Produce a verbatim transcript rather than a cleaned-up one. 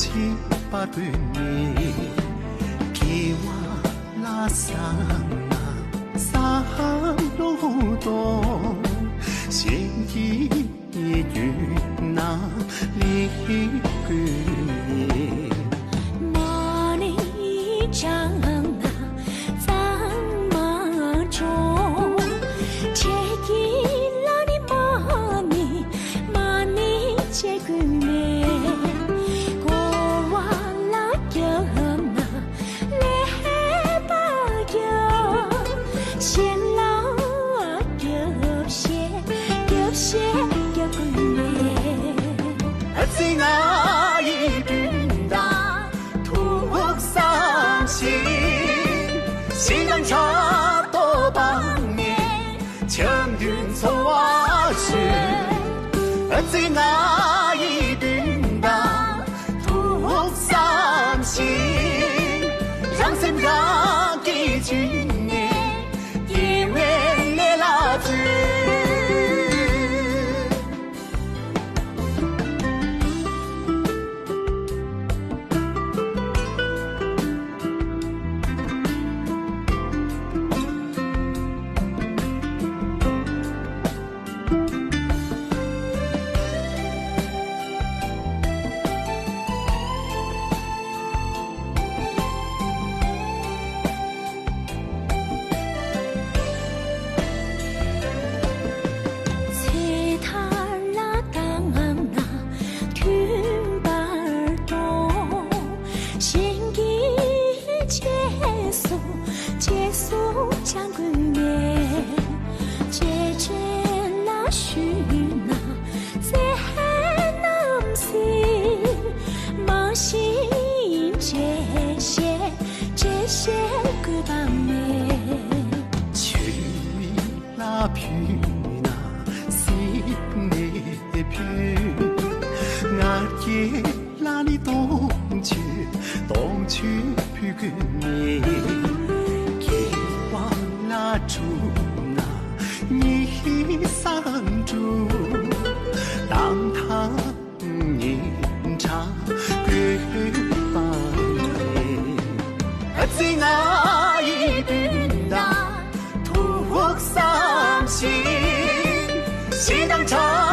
ཕྱི་པར་བུད་མེད་སྐྱེ་བ་ལ་བསམ་ན་བསམ་བློ་གཏོང་། གཞན་གྱི་རྒྱུད་ན་ལས་ཀུན་མེད། མ་ཎི་བགྱང་ན་གཙང་མ་འགྲོ། འཕྲལ་གྱི་ལ་ནི་མ་ཎི་མ་ཎི་བྱེད་དགོས་མེད། འཁོར་བ་ལ་རྒྱབ་ན་ཀླད་པ་རྒྱབ། གཞན་ལ་རྒྱབ་བཤད་རྒྱབ་བཤད་རྒྱག་དགོས་མེད། ཨ་ཙི་ང་ཡི་དོན་དག་ཐུགས་བསམ་བཞེས། ཞིང་དང་ཆར་གཏོགས་པ་ནས། འཆམ་མཐུན་འཚོ་བ་ཞུ། ཨ་ཙི་ང་ཡི་དོན་དག་ཐུགས་བསམ་བཞེས། རང་སེམས་རང་གིས་བཅོས་ནས་སྐྱེ་བའི་ལས་ལ་བརྩོན། ཚེ་ཐར་ལ་བཏང་ན་མཐུན་པར་གཏོང་། གཞན་གྱི་རྗེས་སུ་རྗེས་སུ་འབྲང་དགོས་ནས། རྗེས་དྲན་ལ་ཞུས་ན་ཚེ་རྣམས་སྲིད། མ་གཞི་འགྲེལ་བཤད་འགྲེལ་བཤད་དགོས་པ་མེད། ཆོས་མིག་ལ་ཕུལ་ན་སྲིད་ནས་ཕུལ། ང་རྒྱལ་ལ་ནི་སྟོང་མཆོད་སྟོང་མཆོད་ཕུལ་དགོས་མེད། སྐྱེ་བ་ལ་འཁྲུལ་ན་ཉི་ཤུ་སང་འཁྲུལ། དང་ཐང་ཉིན་གྲངས་དགོས་པ་མེད། ཨ་ཙི་ང་ཡི་དོན་དག་ཐུགས་བསམ་བཞེས། ཞིང་དང་ཆར་